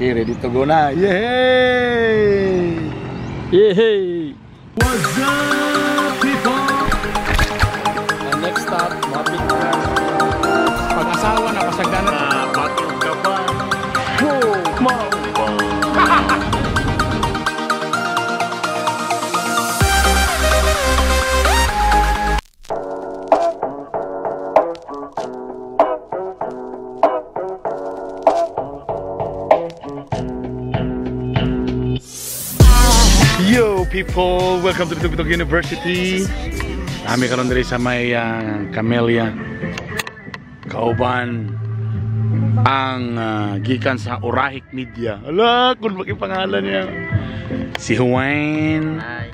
Okay, ready to go na. Yay! Yay! What's up, people? Ang next stop, mapit na. Pag-asawa na, pasagdanan. Batong ka ba? Whoa, mau ba? Yo people, welcome to the Bitog University. Kami karon diri sa may Camellia. Kauban ang gikan sa Orahik Media. Ala, kun ba pangalan niya? Si Juan. Hi.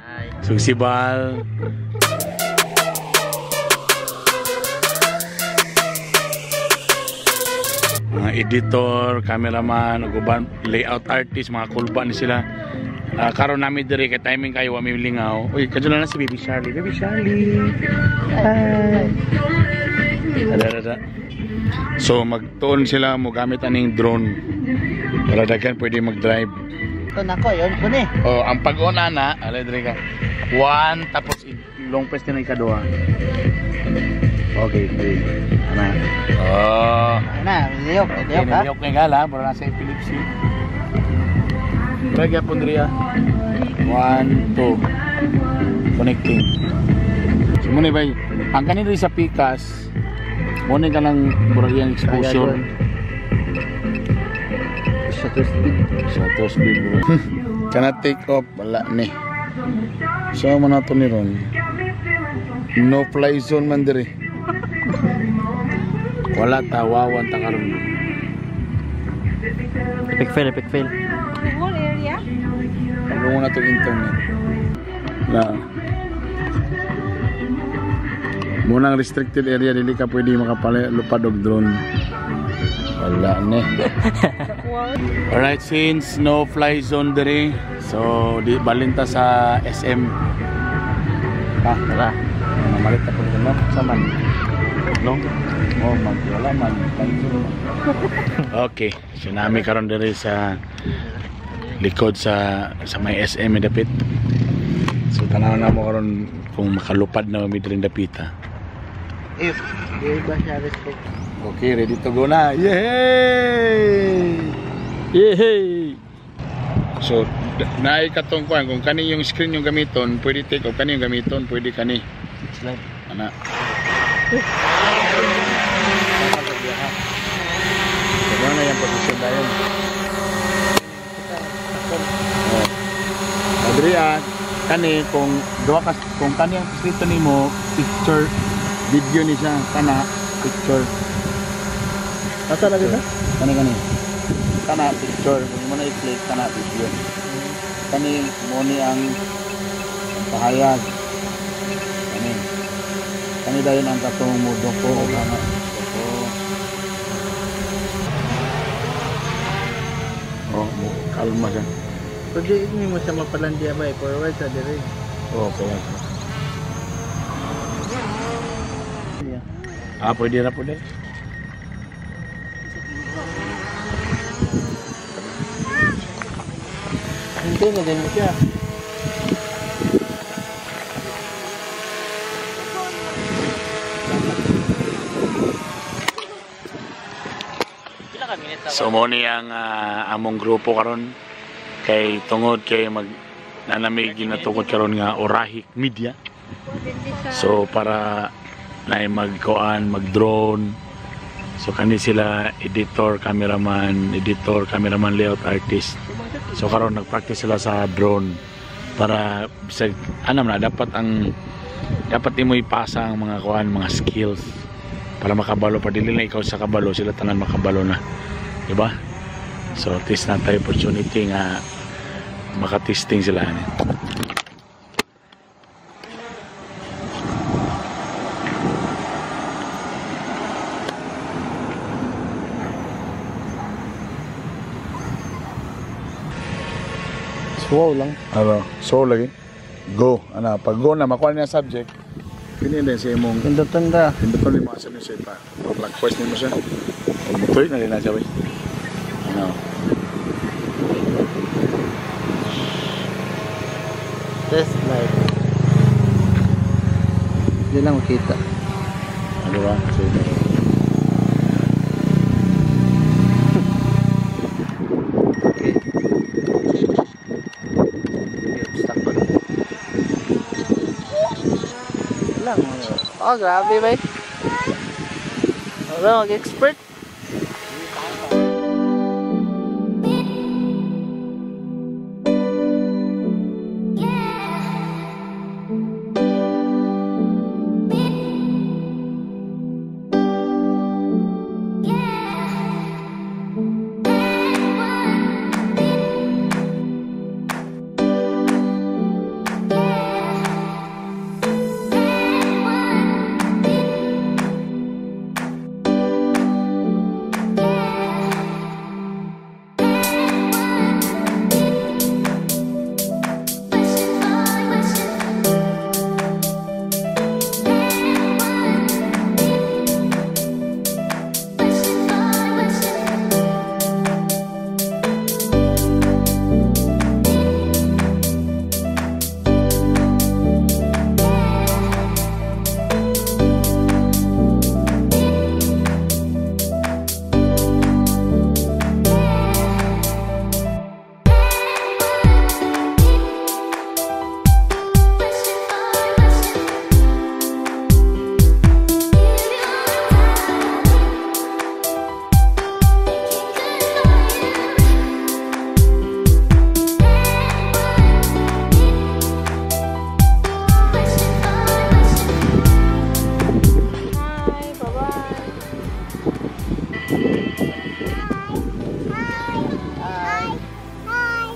Hi. So si Bal. Mga editor, cameraman, ug uban layout artist, mga kulba ni sila. Karon nami diri kay timing kayo wa mi lingaw. Uy, kadto na si Baby Charlie. Baby Charlie. Hi. Ada, ada. So magtuon sila mo gamit aning drone. Para daghan pwede mag-drive. Ito nako, yon ko ni. Oh, ang pag-on ana, alay diri ka. One tapos long press din ang ikaduha. Okay, three. Ana. Oh. Ana, liyok, liyok ha. Liyok kay gala, para nasa epilepsy. Lagi po diri. 1 2. Connecting. So muna bay, ang kani diri sa Pikas, muna ka lang murag iyang exposure. Shutter speed. Shutter speed bro. Cannot take off, wala ni. So mo na to ni ron. No fly zone man diri. Wala tawawan ta karon. Epic fail, epic fail. The whole area. Ano na itong internet? Na. Munang restricted area, dili ka pwede makapalupad og drone. Wala ni. Alright, since no fly zone diri, so di balinta sa SM. Ha, tara. Mamalit na po nito, no? Sa man. No? Oh, man, wala man. Okay, so nami karon diri sa likod sa may SM dapit. So tanaw na mo karon kung makalupad na mi diri dapita. If di ba siya respect. Okay, ready to go na. Yay! Yay! So naay katong kuan kung kani yung screen yung gamiton, pwede take off, kani yung gamiton, pwede kani. Slide. Ana. So na yung posisyon dayon. Oh. Adrian, kani kung duha ka kung kani ang dito nimo picture video ni siya kana picture. Asa lagi na? Kani kani. Kana picture kung mo na i-click kana video. Kani mo ni ang pahayag. Kani. Kani dayon ang katong mo doko o kana. Doko. Oh, mo kalma siya. Pwede ini mo siya mapalandiya ba forward sa dire. Oh, okay. Ah, pwede na po din. Hindi na din siya. So mo ni ang among grupo karon kay tungod kay mag nanamig ginatukod karon nga Orahik Media. So para na magkuan, mag-drone. So kani sila editor, cameraman, layout artist. So karon nagpractice sila sa drone para bisag anam na dapat ang dapat nimo ipasa ang mga kuan, mga skills para makabalo pa dili na ikaw sa kabalo, sila tanan makabalo na. Diba? So at least na tayo opportunity nga makatesting sila ani. Slow lang. Ano, so lagi. Go. Ana, pag go na makuha niya subject. Kini din sa imong Pindutan ra. Pindutan mo asa ni siya pa. Clockwise nimo siya. Og mutuy na rin na siya bay. Ano? Test light. Hindi lang makita. Ano ba? Sige. Okay. May obstacle. Lang. Oh, grabe bay. Wala mag-expert. Hi, bye-bye. Hi.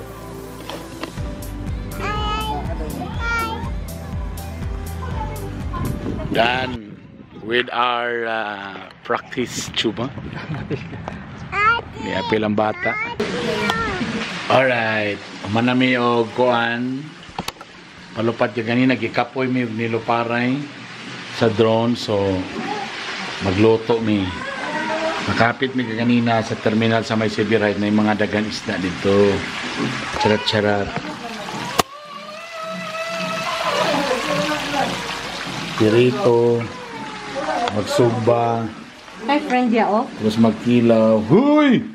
Done with our practice tuba. Niapil ang bata. Alright. Manami og kuan. Palupad ka ganina gikapoy mi og niluparay sa drone, so magluto mi. Nakapit mi kaganina sa terminal sa may Cebu Ride na yung mga dagan isda dito. Charat-charat. Pirito, magsugba, Hi, friend ya, oh. tapos magkilaw. Huy!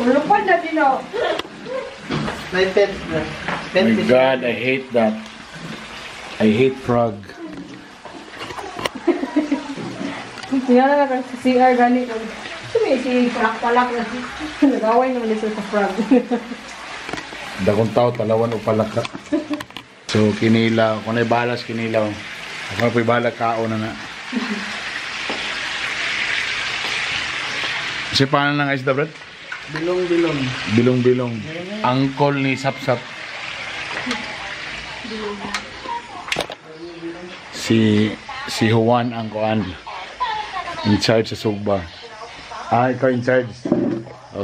Ulupad na din, oh. May pet na. Pet My God, I hate that. I hate frog. Tingnan na lang sa CR gani. Sumi si palak-palak na. Nag-away naman sila sa frog. Dakong tao, talawan o palaka. So, kinilaw. Kung may balas, kinilaw. Ako na po'y bala, kaon na na. Kasi paano na nga isda, Brad? Bilong-bilong. Bilong-bilong. Angkol ni Sapsap. Si Juan ang kuan. In charge sa sugba. Ah, ikaw in charge.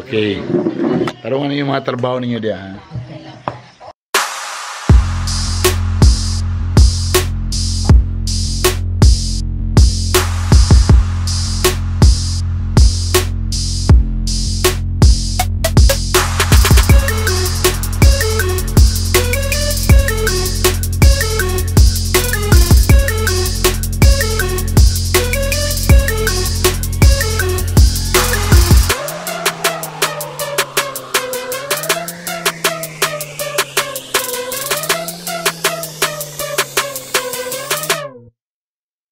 Okay. Tarungan ninyo yung mga trabaho ninyo diya, ha?